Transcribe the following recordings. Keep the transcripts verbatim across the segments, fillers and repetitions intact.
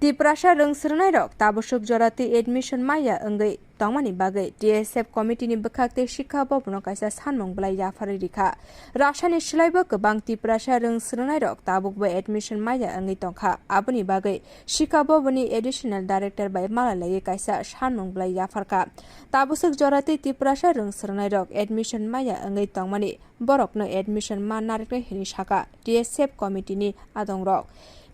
Tiprasa rwng swrwngnairok tabuk swk jora twi admission maya wngwi tongmani bagwi T S F committee ni bwkhak tei Shikkha Bhavan o kaisa sanmung bwlai yapharwi rikha. Rasani swlaibo kwbang Tiprasa rwng swrwngnairok tabukbo admission maya wngwi tongkha, aboni bagwi Shikkha Bhavan ni additional director bai malalaiwi kaisa sanmung bwlai yapharkha. Tabuk swk jora twi Tiprasa rwng swrwngnairok admission maya wngwi tongmani borokno admission ma narwknai hwnwi sakha T S F committee ni adongrok.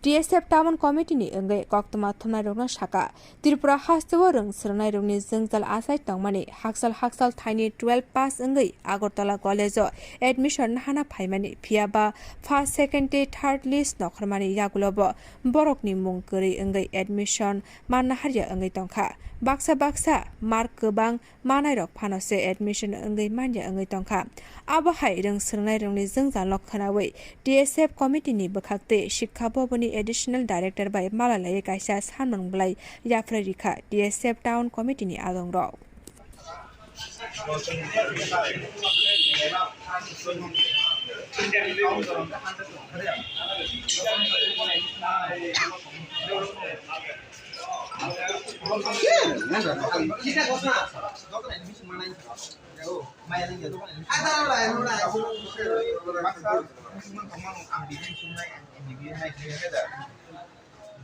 T S F Town Committee ni wngwi koktwma thumnairokno sakha, Tripura hasteo rwng swrwngnairokni jwngjal achai tongmani hakchal hakchal thaini twelve pass wngwi Agartala College o admission nahana phaimani, phiya ba first, second tei third list nokhormani yagulobo borokni mung kwrwi wngwi admission manna harya wngwi tongkha. Baksa baksa mark kwbang manairok phano se admission wngwi manya wngwi tongkha. Abo hai rwng swrwngnairokni jwngjalno khwnawi T S F committee ni bwkhak tei Shikkha Bhavan ni additional director bai malalaiwi kaisa sanmung bwlai yapharwi rikha T S F Town Committee ni adongrok.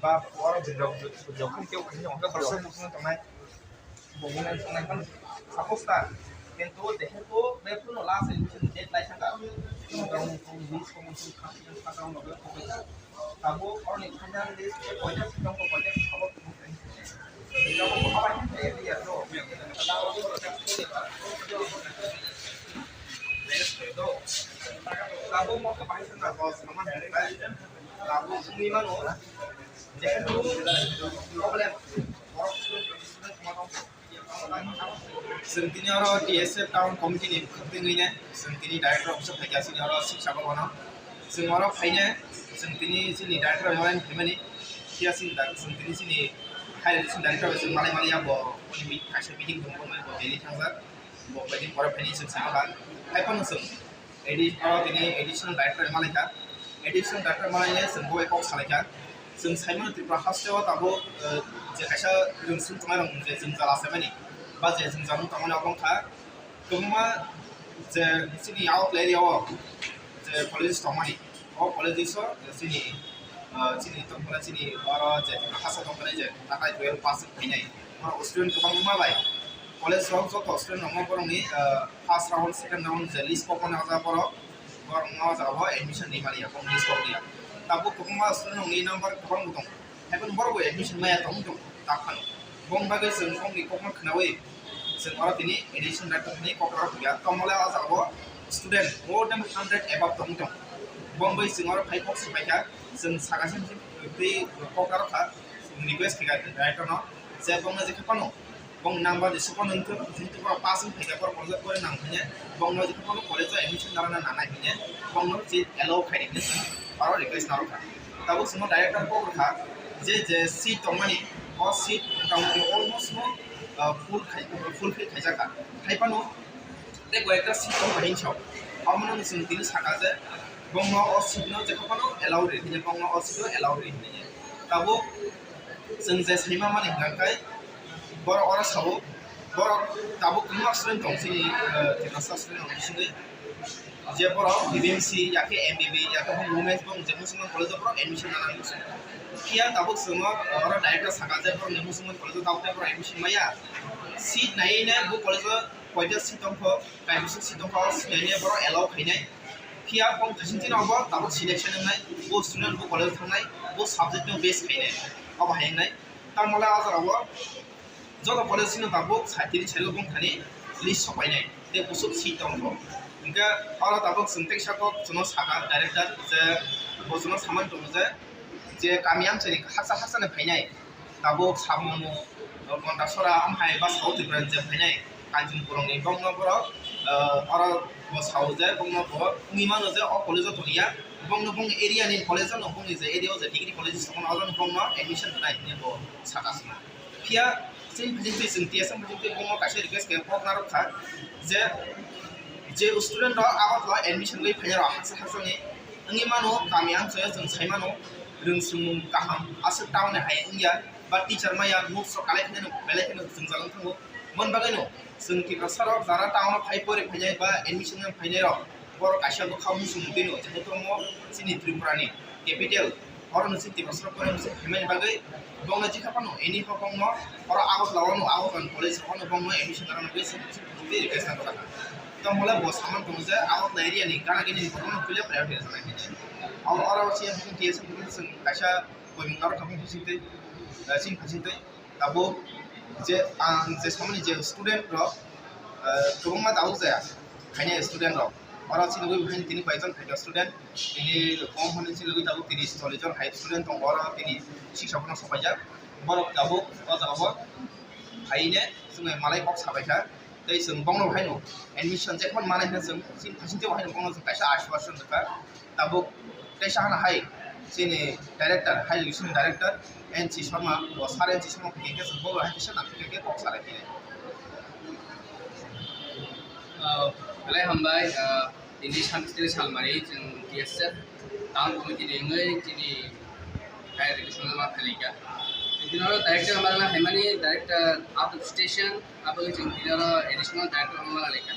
Ba oro bwrwirok, bwrwirok khe kebo khaisa hwnkhai borok muchungwi tongnai. Bo wngwi tongnai phano suppose ta, kintu jehetu be phano last admission date lai thangkha. Chwng tong tong list tong tong kha, kha, kha, kha, kha, kha. Tabuk oroni final list tei koita seat tongkha, koita seat tabuk tong tong. Tabuk bo habai khe area to. Tabuk mo khe bahai thangkha, bo saman hai. Tabuk wngwi mano. Chwng tini oro T S F Town Committee ni bwkhak twi wngwi ne chwng tini director office o phaikha, chini oro siksa bobono. Chwng oro phaine chwng tini chini director bai line phaimani. Phiya chini da-, chwng tini chini higher education director bai chwng malai maliya, bo kaisa meeting tongmani bo Delhi thangjak. Bo kaiting pore phaini chwng saima kha. Haiphano chwng edi-, oro tini additional director malaikha. Additional director malaine chwng bo bai kok salaikha. Chwng saimano Tripura hasteo tabuk, eh, je kaisa rwngsung tongnai rok je jwngjal achaimani ba je jwngjal wng tongmani abo wngkha kwbangma je chini outlet area o je colleges tongmani. O college o chini, ah, chini tongmani, chini oro je hasa tongmani je natai twelve pass wng phainai. Oro student kwbangma bai college rok joto student rokno borokni, ah, first round, second round je list kokmani o jaga borok, borokno o jaga o admission rimani ya, borok list kokliya. Tabuk kwbangma student rokni number kwbang bo tongo. Haikhe borok bo admission maya tongwi tongo, tak phano. Bong bagwi chwng bongni kokno khwnawi chwng oro tini admission bai tongmani kok aro phuya. Tongmole o jaga o student more than hundred above tongwi tongo. Bong bai chwng oro phai kok swbaikha, chwng saka se twi kok aro kha, chwng request khaikha director no je bongno je khe phano bong number ni support wngthok, jehetu borok pass wng phaikha, borok college o porinang hwnwi bongno je phano college o admission narwkna nangnai hwnwi bongno je allow khaidi hwnwi chwng oro request narwkha. Tabuk chwngno director kok rwkha je, je seat tongmani, o seat motamoti almost no, ah, full khai, full fill khaijakha. Haiphano tei koi ekta seat tongkha hinwi sao. Omono chwng tini sakha je bongno o seat no jekha phano allow rwi hwnwi, bongno o seat o allow rwi hwnwi. Tabuk chwng je saima mani hwnkha khe borok oro sao, borok tabuk kwbangma student tong chini, eh, Tiprasa student rok bisingwi. Je borok B B M C ya khe M B B ya khe Women's bo je Musulman college o borok admission nana hinwi sao. Phiya tabuk chwngno oro director sakha je borokni Musulman college o tabuk tei borok admission maya. Seat naiwi nai bo college o koita seat tongkho, kaibwswk seat tongkha, o seat naiwi nai borok allow khainai. Phiya bong jesing chini obo tabuk selection wngnai, bo student bo college o thangnai, bo subject no base khainai, obo hai wngnai. Tamo le o jaga o joto college chini tabuk side tini side o bongthani list sok painai, tei bwswk seat tongkho. Hinkhe oro tabuk chwng teisa kok chwngno sakha director je bo chwngno samani tongo je, je kami amchaini haksa haksani phainai, tabuk Samung, Gondasora, amhai bwskango Tripura ni je phainai Kanchanpur ni bongno borok, eh, oro bo sao je bongno bo wngwi mano je o college o tongya, bongno bongni area ni college o no, bongni je area o je degree college tongmani, oro no bongno admission rwnai hinwi bo sakha chwngno. Phiya chini phaising twi chwng T S F phaising twi bongno kaisa request khe kok narwk kha je, je student rok Agartala admission wi phainai rok haksa haksani wngwi mano, kami amchaio chwng sai mano, rwng swngmung kaham aswk town ni hai wngya, ba teacher maya notes rok kalai kheno belai kheno jwngjal wng thango. Mon bagwino chwng Tiprasa rok jara town o phai pore phainai ba admission wng phainai rok, borok kaisa bwkha muchung twi no, jehetu omo chini Tripura ni capital, oro no chini Tiprasa rok pore muchung phaimani bagwi bongno jikha phano, anyhow bongno oro Agartala o no, Agartala college o no bongno admission rwna bagwi chwng, chwng twi request kha. Tongmole bo saman tongo je Agartala area ni gana gini borok no puila priority rwna hinwi. Abo oro chini T S F chwng kaisa poimung norok kha phung phasing twi, eh, chini phasing twi. Tabuk je ang je samani je student rok, eh, kwbangma tabuk jaya, khaina student rok. Oro chini bagwi haino tini kaijon phaikha student, tini kom hwnwi chini bagwi tabuk tini chollish jon hai student tongo, oro tini six bono sopaijak. Borok tabuk o jaga o phaine chwngno malai kok sabaikha. Tei chwng bongno haino admission je phano manai hwnwi chwng chini phasing twi haino bongno chwng kaisa ashwaswan rwkha. Tabuk tei sahana hai chini director, higher education director N C Sharma, o sir N C Sharma phai khe chwng bo hai kisa nang khe kok salai khe. Ah, belai hambai, ah, tini Sanskrit Salmari, chwng T S F town committee ni wngwi chini higher education ma phailika. Chwng tini oro director ma haimani director out of station, abo chwng tini oro additional director ma laika.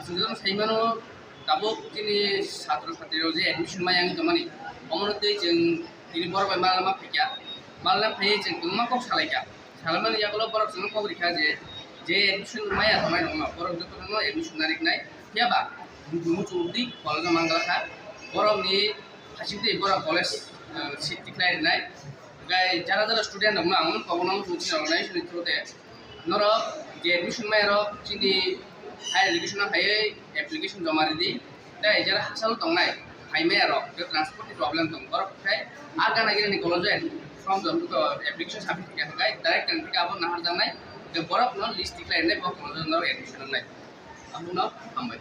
Chwng joto saimano, tabuk chini satro satrirok je admission maya wngwi tongmani, omono twi chwng tini borok bai malna ma phaikha, malna phaiwi chwng kwbangma kok salaikha. Salaimani yagulo borok chwngno kok rikha je, je admission maya tongnai rokno borok jotono admission nariknai, phiya ba muchung twi college o manglakha, borokni phasing twi borok college, eh, seat tikhlai rwnai. Gai jara jara student rokno ang kobono muchung twi rwnai, sini through te norok je admission maya rok chini higher education o phaiwi application joma ridi. Tei jara hachalo tongnai, phaimaya rok, je transport ni problem tong, borok khai a gana gini ni college o form jom to application submit khe khai direct tang khe abo nahar jangnai, je borok no list tikhlai nai, bo college o norok admission nai. Abono hambai.